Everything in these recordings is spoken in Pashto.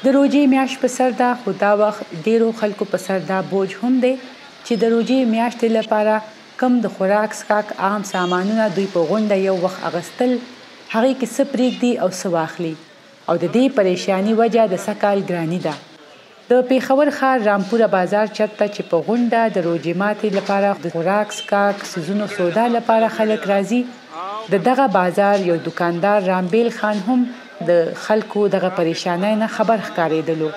د روژې میاشت په سر ده، خو دا وخت ډېرو خلکو په سر دا بوج هم دی چې د روژې میاشتې لپاره کوم د خوراک څښاک عام سامانونه دوی په غونډه یو وخت اغستل، هغې کې څه پرېږدي او څه واخلي او د دې پریشاني وجه د سږکال ګراني ده. د پېښور ښار رامپوره بازار چرته چې په غونډه د روژې ماتې لپاره د خوراک څښاک څیزونو سودا لپاره خلک راځي، د دغه بازار یو دوکاندار رامبیل خان هم د خلکو دغه پریشانۍ نه خبر ښکارېدلو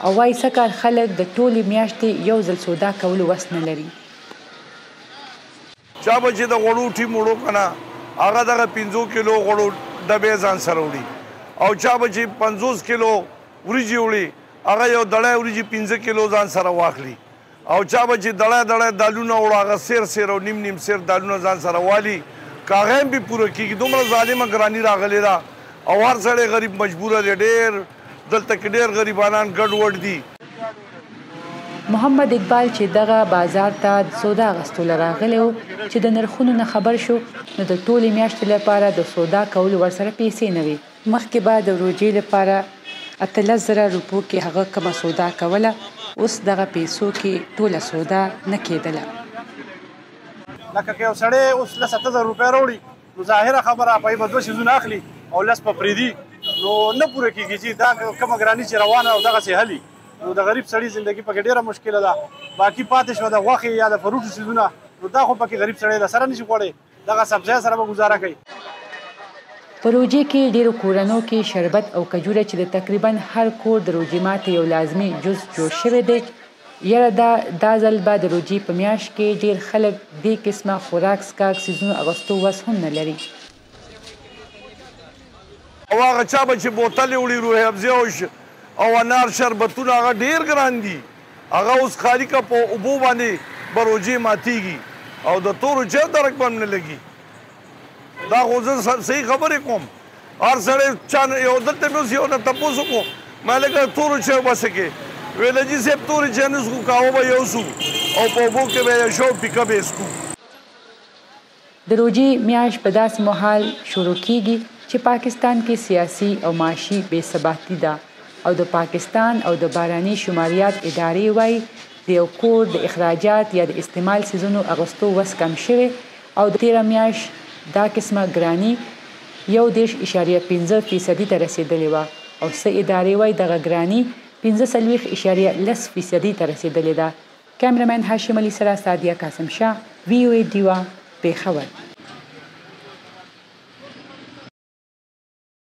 او وايي سږکال خلک د ټولې میاشتې یو ځل سودا کولو وس نه لري. چا به چې د غوړو ټیم وړو که نه، هغه دغه 5 کیلو غوړو ډبې ځان سره وړي، او چا به چې 50 کیلو وریجې وړي، هغه یو دړی وریجې 5 کیلو ځان سره واخلي، او چا به چې دړی دړی دالونه وړو، هغه سیر سیر او نیم نیم سیر دالونه ځان سره والي، که هغه هم بې پوره کېږي. دومره ظالمه ګراني راغلې ده او هر سړی غریب مجبوره دی. ډېر دلته کې ډېر غریبانان ګډ وډ دي. محمد اقبال چې دغه بازار ته سودا اخیستو له راغلی و، چې د نرخونو نه خبر شو نو د ټولې میاشتې لپاره د سودا کولو ورسره پیسې نه وې. مخکې به د روژې لپاره 18,000 روپو کې هغه کومه سودا کوله، اوس دغه پیسو کې ټوله سودا نه کېدله. لکه که یو سړی اوس لس 8,000 روپۍ راوړي، نو ظاهره خبره په به دوه څیزونه اخلي او لس په پرېږدي، نو نه پوره کېږي. چې دا کومه ګراني چې روانه او دغسې هلي، نو د غریب سړي زندګي پکې ډېره مشکله ده. باقي پاتې شوه د غوښې یا د فروټو څیزونه، نو دا خو پکې غریب سړی له سره نشي خوړی، دغه سبزی سره به ګزاره کوي. په روژې کې ډېرو کورنو کې شربت او کجوره چې د تقریبا هر کور د روژې ماتې یو لازمي جز جوړ شوی دی، یاره دا ځل به د روژې په میاشت کې ډېر خلک دې قسمه خوراک څښاک څیزونو اغوستو وس هم نه لري. او هغه چا به چې بوتلې وړي روح افزې او انار شربتونه، هغه ډېر ګران دي. هغه اوس خالي که په اوبو باندې به روژې ماتېږي او د تورو چای درک به هم نه لګي. دا خو زه صحیح خبرې کوم. هر سړی چا یو دلته مې اوس یو نه تپوس وکړو، ما لکه تورو چای به څه کې؟ ویل جي صاحب تورې چای نه څښو، قهوه به یو څو او په اوبو کې به یې شو پیکه به یې څښو. د روژې میاشت په داسې مهال شروع کیږي چې پاکستان کې سیاسي او معاشي بې ثباتي ده او د پاکستان او د باراني شماریات ادارې وایي د یو کور د اخراجات یا د استعمال څیزونو اغوستو وس کم شوی او د تېره میاشت دا قسمه ګراني 31.5 فیصدي ته رسېدلې وه او څه ادارې وایي دغه ګراني 45.10 فیصدي ته رسېدلې ده. کیمرامین هاشم علي سره سعدیه قاسم شاه، وي او ای ډیوه، پېښور.